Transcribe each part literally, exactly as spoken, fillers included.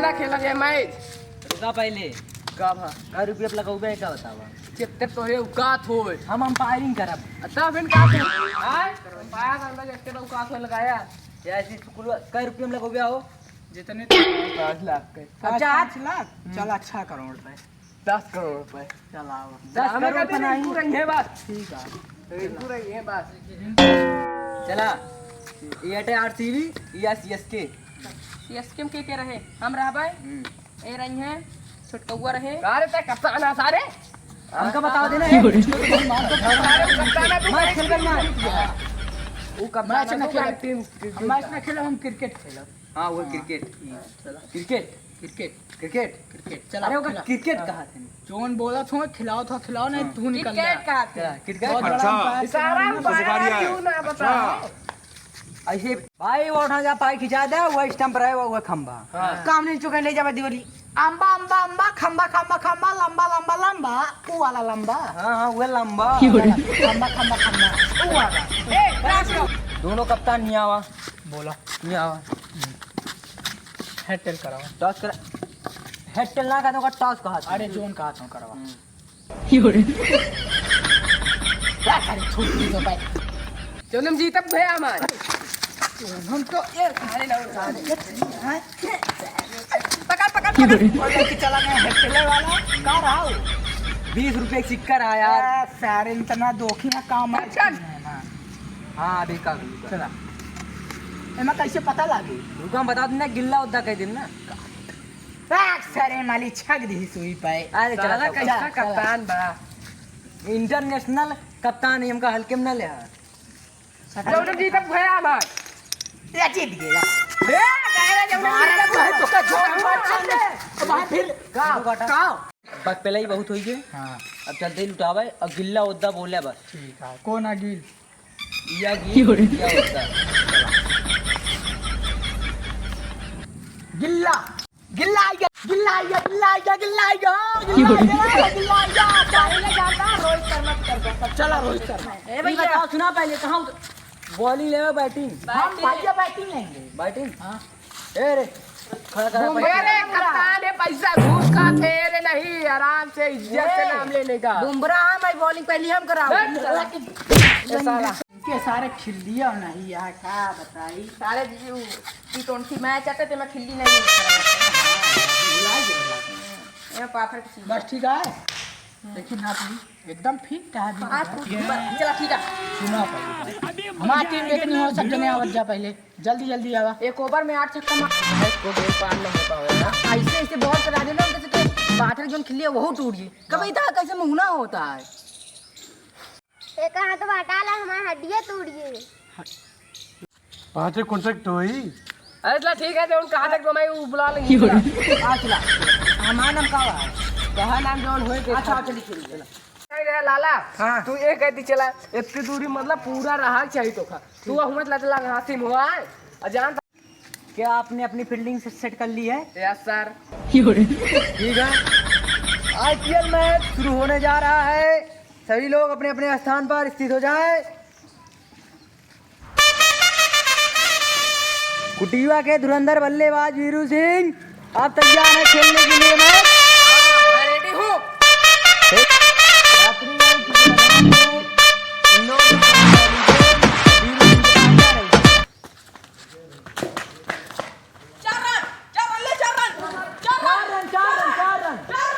का खेला जाए मैच? रुका पहले। का भा? का रुपया पे लगाऊ बे, का बतावा? चेत्तर तो है, औकात होय। हम अंपायरिंग करब। अच्छा, फिर का तू? हाँ? अंपायर अंदर जब तक औकात होय लगाया। या ऐसी स्कूल कै रुपया में लगाऊ बे हो? जितने तो पाँच लाख के। अच्छा, पाँच लाख? हम्म। चल, अच्छा करोड़ पे। दस करोड़ रुपए। चलाओ। दस करोड़ रुपए नहीं। रिंकू रही है बस। ठीक है। रिंकू रही है बस। चला। ये हटे आरसीबी, या सीएसके। सीएसके में के के रहे? हम रहबे। हम्म। ए रही हैं, छोटकौआ रहे। का रे, तै कप्तान आ सारे? हमका बताओ देना। सारे वो कप्तान है, तू मैच खेलबे ना। वो कप्तान मैच है, ना तू खेलब। टीम, हम मैच ना खेलब, हम क्रिकेट खेलब। हाँ, वो हाँ। क्रिकेट। चला। क्रिकेट। क्रिकेट। क्रिकेट? क्रिकेट, चला, अरे, ओकर खेला। क्रिकेट कहा थे? जौन बोला था, खिलाओ था, खिलाओ, नहीं हाँ। तू निकल जा। क्रिकेट कहा थे? क्या? क्रिकेट? बहुत बड़ा अच्छा। अंपायर इशारा से मारना। अंपायर क्यों ना बता? अच्छा। ऐसे भाई, वो उठा जा, पाई खिंचा दे, वो स्टंप रहे, वो, वो खंभा। हाँ। काम नहीं चुका, ले जावे दिवाली। अम्बा, अम्बा, अम्बा, खंभा, खंभा, खंभा, लंबा, लंबा, लंबा, वो वाला लंबा। हाँ, हाँ, वो लंबा। क्यों रे? खंभा, खंभा, खंभा, वो वाला। ए, दोनों कप्तान नहीं आवा। बोला। नहीं आवा। हेड टेल करावा। टॉस करा। हेड टेल ना कहता, टॉस कहा था। अरे, जोन कहा था, करवा। हम्म। योरे। क्या करे, छोड़ दे तो भाई। जोन हम जीतब भैया हमार। जोन हम तो, ए, अरे ना, उठा दे। हाँ? पकड़, पकड़, पकड़। योरे। और लेके चला गया हेड टेल वाला। का रहा हो? बीस रुपए का सिक्का रहा यार। आ, सारे इतना दोखी ना काम है। अच्छा। हाँ, अभी का चला। एमा कैसे पता लागे? रुका, हम बता देना, गिल्ला उद्दा कह देना। आ, सरे माली छक दी सुई पे। अरे, चला, साला चला, कैसा चला, चला। कप्तान बा? इंटरनेशनल कप्तान है, हमका हल्के में ना ले। जौन जीतब भैया हमार। ये जीत गया। ए, कहे रे, जौन मारे जीतब भाई, तो का जोर मत चल। अब भाई फिर का? का? बस पहले ही बहुत होई गए। हाँ। अब चलते ही लुटावे और गिल्ला उद्दा बोले बस। ठीक है, कौन आ गिल? या गिल, योरे। या उद्दा। गिल्ला। गिल्ला आइगा, गिल्ला आइगा, गिल्ला आइगा, गिल्ला आइगा, गिल्ला आइगा, गिल्ला आइगा। सारे ले जाता, रोहित शर्मा की तरफ से। चला, रोहित शर्मा। ए भैया। ये बताओ, सुना पहले, कहाँ उतर-, बॉलिंग लेवे, बैटिंग? हम बैटिंग। भैया बैटिंग लेंगे। बैटिंग? हाँ। ए रे, खड़ा करा बुमराह। ए रे, कप्तान है, पैसा घूस खाते, ए रे, नहीं, आराम से, इज्जत से ए, नाम लेने का। बुमराह है, मैं बॉलिंग पहली हम कराऊँ। बैठ, चला। ए साला। इनके सारे खिल्लिया नहीं है, का बताई? सारे जी, उ, टी ट्वेंटी मैच आते, ते में खिल्ली नहीं है। भुला गया। ये पाथर की चीज। बस ठीक है। देखी ना तू, एकदम फिट है। हाँ, तू बस, चला, ठीक है। सुना पहले। हमार टीम देखनी हो, सब जने आवत जा पहले। जल्दी, जल्दी आवा। एक ओवर में आठ छक्का मार। मैच को गेंद पार नहीं हो पावेला। ऐसे, ऐसे बॉल करा देना, उनके से तो पाथर जोन खिल्ली है, वो टूट गई। कभी था, कैसे मुंह ना होता है। एक हाथ में हटा ला, हमार हड्डिये टूट गई। पाँचे कॉन्ट्रैक्ट होई। अरे चला ठीक है, जौन कहा तक तो मैं वो बुला लेंगे। आ चला। हमार नाम का बा? कहा नाम जौन होए के। अच्छा, चली, चली, चला। अरे लाला, हाँ। तू एक कहती चला, इतनी दूरी मतलब पूरा रहा चाहिए तो खा। तू हुआ चला चला हाथी मुआ, अजान। क्या आपने अपनी फील्डिंग से सेट कर ली है? यस सर। ठीक है, आईपीएल मैच शुरू होने जा रहा है, सभी लोग अपने अपने स्थान पर स्थित हो जाएं। कुटीवा के धुरंधर बल्लेबाज वीरू सिंह, आप तैयार हैं खेलने के लिए मैच? हाँ, मैं रेडी हूँ। चार रन, चार रन, ले, चार रन, चार रन, चार रन, चार रन। चार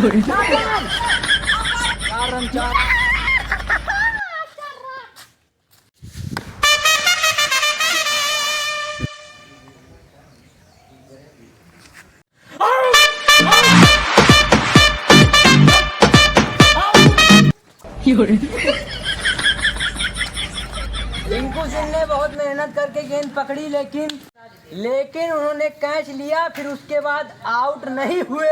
रन, चार रन। चार रन, चार रन। रिंकू सिंह ने बहुत मेहनत करके गेंद पकड़ी, लेकिन, लेकिन उन्होंने कैच लिया, फिर उसके बाद आउट नहीं हुए।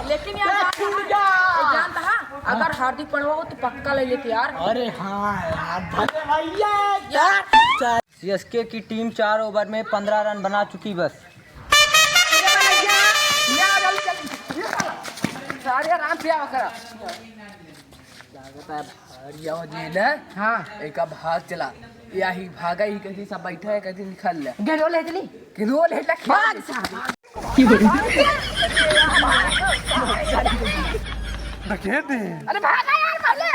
लेकिन यार, छूट गया। जानता है, अगर हार्दिक पड़वा हो तो पक्का ले लेते यार। अरे हाँ यार, भले भैया। यार। सीएसके की टीम चार ओवर में पन्द्रह रन बना चुकी बस। सारे आराम से आओ करा। लागत है भारी आवाज है ना? हाँ। एक अब हाथ चला। यही भागा ही, कहीं सब बैठा है, कहीं निकल ले। गेंदो ले चली। गेंदो ले चली। भाग साला। डकैत है। अरे भागा यार, पहले।